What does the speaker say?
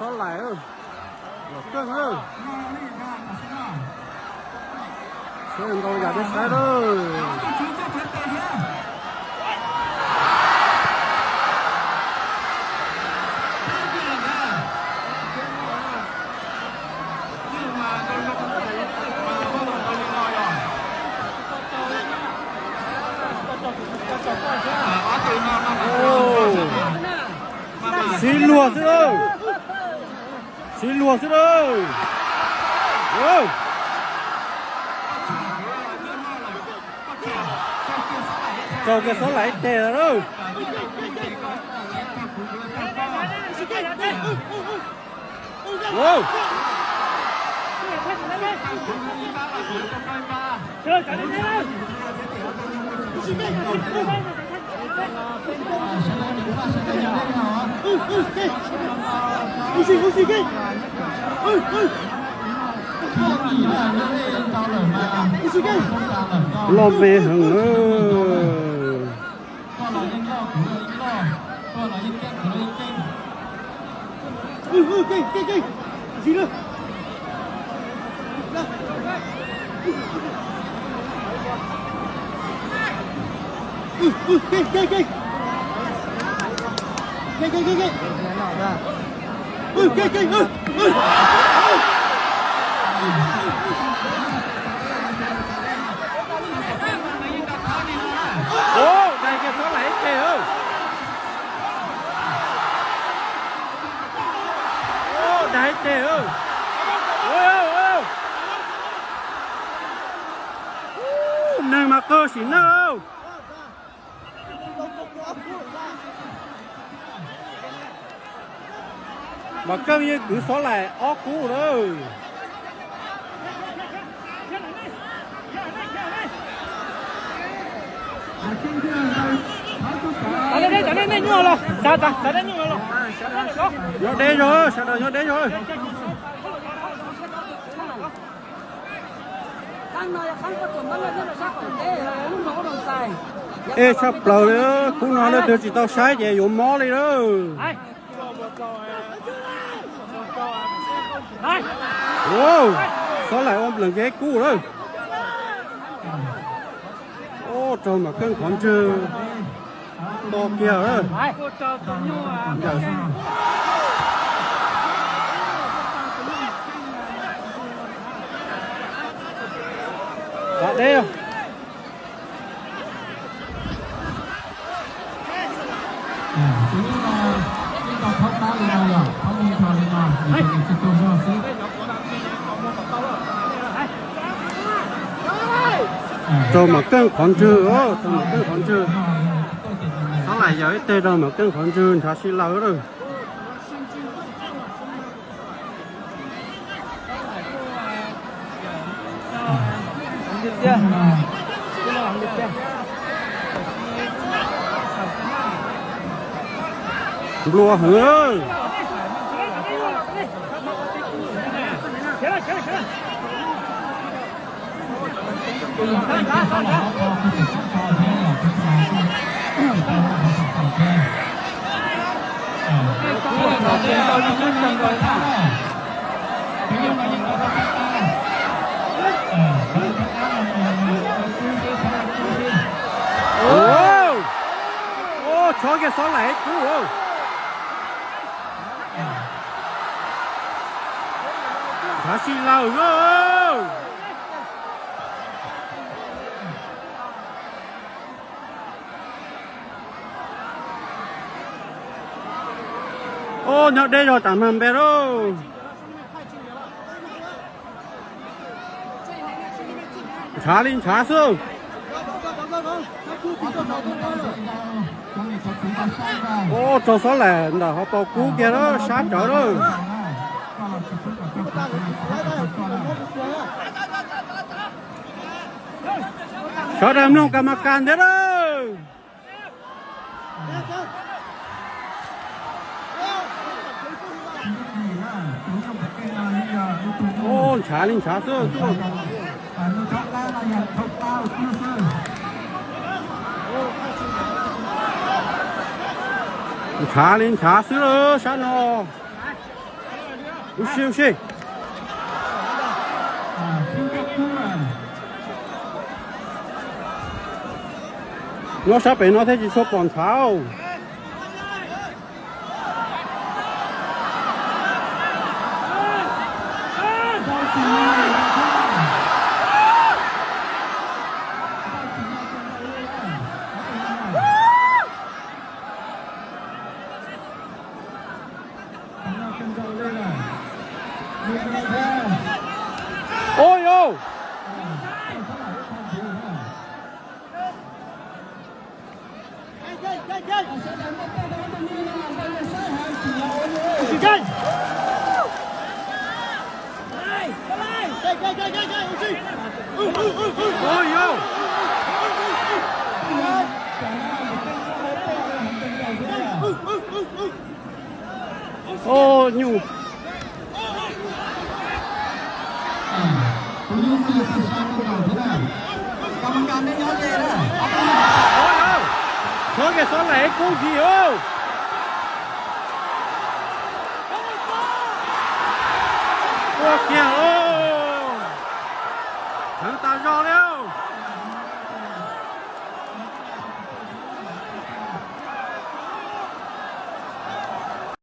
Xob Laim, los kawg lawm. Sawv ntau yam peb saib lawm. Sib luag xwb lawm. Sib luag xwb lawm. Tsaug kiag Xob Laim ib teg lawm. Loj me heev. Ua, daig kiag Xob Laim ib teg. Ua, daig ib teg. Neeg mas qawg sim neej. Mas Keej yeej kwv Xob Laim ob kub lawm. Nyob deb zog, sawv daws nyob deb zog. Ej, tshaj plaws li, kub no leej twg tsis tau saib ces yuav mob li lawm. Xob Laim ua nplees kiag kub lawm. Ua, raug Mas Keej qhov ntswg to kiag lawm. Tom deb. Raug Mas Keej qhov ntswg, raug Mas Keej qhov ntswg. Xob Laim yog ib teg raug Mas Keej qhov ntswg nrhav sib law lawm. Nplua heev. Ua, chob kiag Xob Laim kub. Nrhav sib law. Ua, nyob deb zog tsam mag npe lauj. Ntshav li ntshav xwb. Ua, raug Xob Laim ntawm hauv paus kub kiag lawm, sab tsawv lawm. Sawv daws mloog kas mas kas nthiab lawm. Ua, ntshav li ntshav xwb. Ntshav li ntshav xwb lawm sab no. Ua si, ua si. Nyob sab pem no thiaj tsis tshua pom ntshav. Ôi ôi. Ôi ôi. Ôi, nyuj. Tus yug xwb yog tus sa tus nkaus thiab na. Kam kas nej nyob ze na. Txhob ke xob laim kub ntsis os.